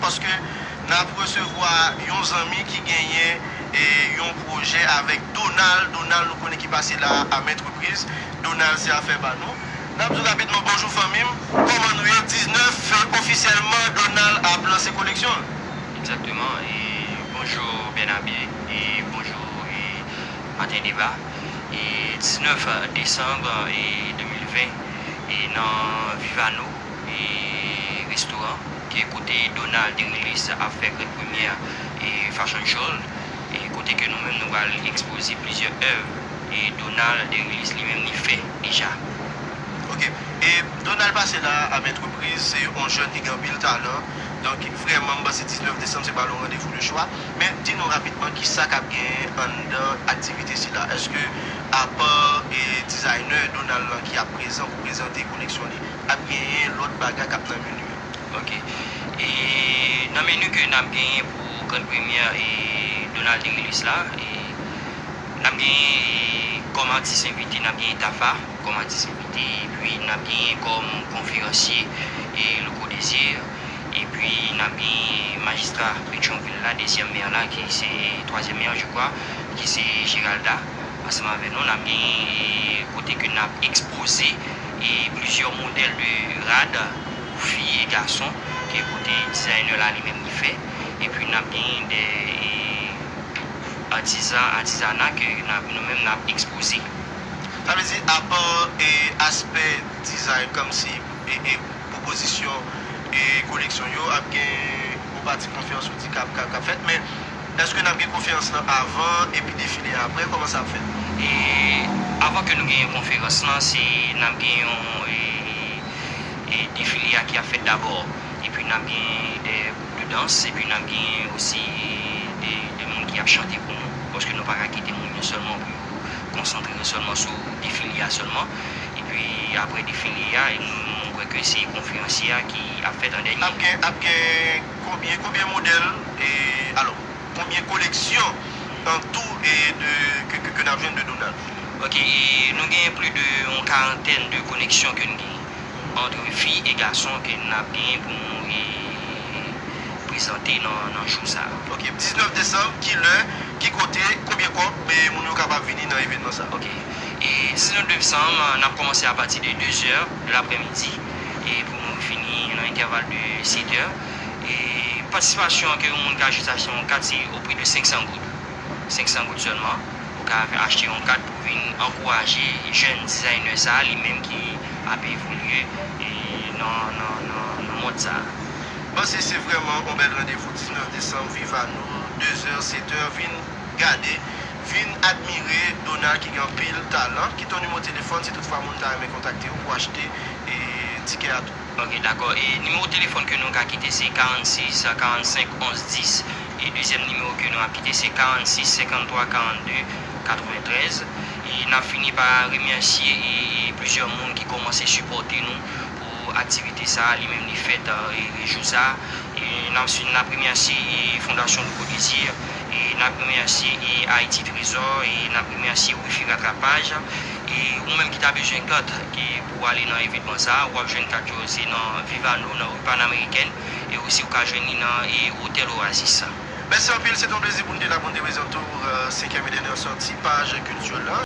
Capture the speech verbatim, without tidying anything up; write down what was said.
Paske n ap resevwa yon zanmi ki genyen e yon pwojè avèk Donald. Donald, nou konnen ki pase la a maintes reprises. Donald, se afè pa nou. N ap di w rapidman bonjou fanmi m. Kòman nou ye? Diznèf, ofisyèlman, Donald ap lanse koleksyon l. Egzakteman. E bonjou Bènabe. E bonjou e Maten Deba. E diznèf desanm e de mil ven, e nan Vivano e restoran, ki kote Donald Derilis ap fè grenn premyè e fashion show l, e kote ke nou menm nou pral ekspoze plizyè èv e Donald Derilis li menm li fè deja. Ok. E Donald pase la a maintes reprises, se yon jèn ki gen anpil talan. Donk, vrèman, m panse diznèf desanm se pa yon randevou de chwa. Men, di nou rapidman kisa k ap genyen anndan aktivite sila. Èske, apa e dizaynè Donald lan ki ap prezan pou prezante koleksyon li, ap genyen lòt bagay k ap nan meni an? Ok. E nan meni ke n ap genyen pou grann premyè e Donald Derilis la, e n ap genyen e kòm atis envite, n ap genyen Tafa kòm atis envite, epi n ap genyen kòm konferansye e Louko Désir, epi n ap genyen majistra Petyonvil la, dezyèm mè la, ki se twazyèm mè, je crois, ki se Geralda, ansanm avè nou. N ap genyen e kote ke n ap ekspoze e plizyè modèl de rad pou fi e gason, ke kote dizaynè la li menm li fè, epi n ap genyen de e atizan, atizana ke n ap, nou menm n ap ekspoze. Sa vle di, apa e aspè dizay, kòmsi e, e pwopozisyon e koleksyon yo, ap gen yon pati konferans ou di k ap, k ap, k ap fèt, men èske n ap gen konferans lan avan epi defile a apre? Kòman sa ap fèt? E avan ke nou genyen konferans lan, se n ap gen yon e, e defile a ki ap fèt dabò. Epi n ap gen de gwoup de dans, epi n ap gen osi de, de moun ki ap chante pou nou. Paske nou pa ka kite moun yo sèlman pou yo konsantre yo sèlman sou defile a sèlman. Epi apre defile a, nou, nou kwè ke se konferansye a ki ap fèt an dènye. Ap gen, ap gen konbyen, konbyen modèl, e, alò, konbyen koleksyon an tou e de, ke, ke, ke n ap jwenn de Donald? Ok, e nou gen plis de yon karantèn de koleksyon ke n gen ant fi e gason ke n ap genyen pou nou e, prezante nan, nan jou sa a. Ok, diznèf desanm, ki lè, ki kote, konbyen kòb, e moun yo kapab vini nan evènman sa a? Ok, e diznèf desanm, n ap kòmanse apati de de zè de laprèmidi, e pou nou fini nan entèval de sèt è. E patisipasyon ke yon moun ka jis achte yon kat, se o pri de senk san goud. Senk san goud sèlman. Ou ka achte yon kat pou vin ankouraje jèn dizaynè sa a, li menm ki ap evolye e nan, nan, nan, nan mond sa a. Bon, se, se vrèman yon bèl randevou, diznèf desanm, Vivano, de zè, sèt è, vin gade, vin admire Donald ki gen anpil talan. Kite yon nimewo telefòn si toutfwa moun ta renmen kontakte w pou achte e tikè a tou. Ok, dakò. E nimewo telefòn ke nou ka kite se karannsis karannsenk onz dis. E dezyèm nimewo ke nou ap kite se karannsis senkanntwa karannde katreventrèz. E n ap fini pa remèsye e, e plizyè moun ki kòmanse sipòte nou pou aktivite sa a, li menm li fèt e, e jou sa a. E n ap, n ap remèsye e Fondasyon Louko Désir, e n ap remèsye e Ayiti Trezò, e n ap remèsye Wifi Ratrapaj. E ou menm ki ta bezwen kat ki pou ale nan evènman sa a, w ap jwenn kat yo se nan Vivano, nan ri Panamerikèn, e osi ou ka jwenn li nan e Otèl Oasis. Mèsi anpil, se te yon plezi pou n te la, pou n te prezante w e, senkyèm e dènyè sòti paj kiltirèl la.